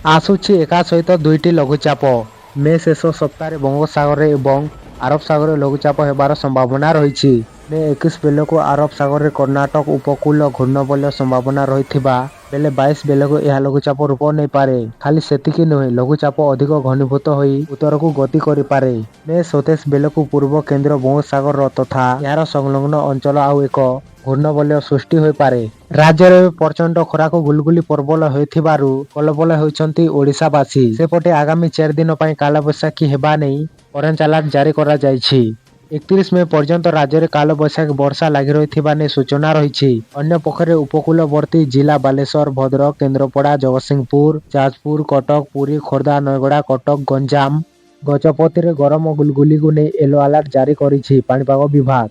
ଆସୁଛି ଏକା ସହିତ ଦୁଇଟି ଲଘୁଚାପ। ମେ ଶେଷ ସପ୍ତାହରେ ବଙ୍ଗୋପସାଗରରେ ଏବଂ ଆରବ ସାଗରରେ ଲଘୁଚାପ ହେବାର ସମ୍ଭାବନା ରହିଛି। ମେ 21 ବେଳକୁ ଆରବ ସାଗରରେ କର୍ଣ୍ଣାଟକ ଉପକୂଳ ଘୂର୍ଣ୍ଣବଳୟ ସମ୍ଭାବନା ରହିଥିବା ବେଳେ 22 ବେଳକୁ ଏହା ଲଘୁଚାପ ରୂପ ନେଇପାରେ। ଖାଲି ସେତିକି ନୁହେଁ, ଲଘୁଚାପ ଅଧିକ ଘନୀଭୂତ ହୋଇ ଉତ୍ତରକୁ ଗତି କରିପାରେ। ମେ 27 ବେଳକୁ ପୂର୍ବ କେନ୍ଦ୍ର ବଙ୍ଗୋପସାଗର ତଥା ଏହାର ସଂଲଗ୍ନ ଅଞ୍ଚଳ ଆଉ ଏକ ଘୂର୍ଣ୍ଣବଳୟ ସୃଷ୍ଟି ହୋଇପାରେ। ରାଜ୍ୟରେ ଏବେ ପ୍ରଚଣ୍ଡ ଖରାକୁ ଗୁଳୁଗୁଳି ପ୍ରବଳ ହେଉଥିବାରୁ କଲବଲ ହେଉଛନ୍ତି ଓଡ଼ିଶାବାସୀ। ସେପଟେ ଆଗାମୀ 4 ଦିନ ପାଇଁ କାଳବୈଶାଖୀ ହେବା ନେଇ ଅରେଞ୍ଜ ଆଲର୍ଟ ଜାରି କରାଯାଇଛି। 31 ମେ ପର୍ଯ୍ୟନ୍ତ ରାଜ୍ୟରେ କାଳବୈଶାଖୀ ବର୍ଷା ଲାଗି ରହିଥିବା ନେଇ ସୂଚନା ରହିଛି। ଅନ୍ୟପକ୍ଷରେ ଉପକୂଳବର୍ତ୍ତୀ ଜିଲ୍ଲା ବାଲେଶ୍ୱର, ଭଦ୍ରକ, କେନ୍ଦ୍ରାପଡ଼ା, ଜଗତସିଂହପୁର, ଯାଜପୁର, କଟକ, ପୁରୀ, ଖୋର୍ଦ୍ଧା, ନୟାଗଡ଼, କଟକ, ଗଞ୍ଜାମ, ଗଜପତିରେ ଗରମ ଗୁଳୁଗୁଳିକୁ ନେଇ ୟେଲୋ ଆଲର୍ଟ ଜାରି କରିଛି ପାଣିପାଗ ବିଭାଗ।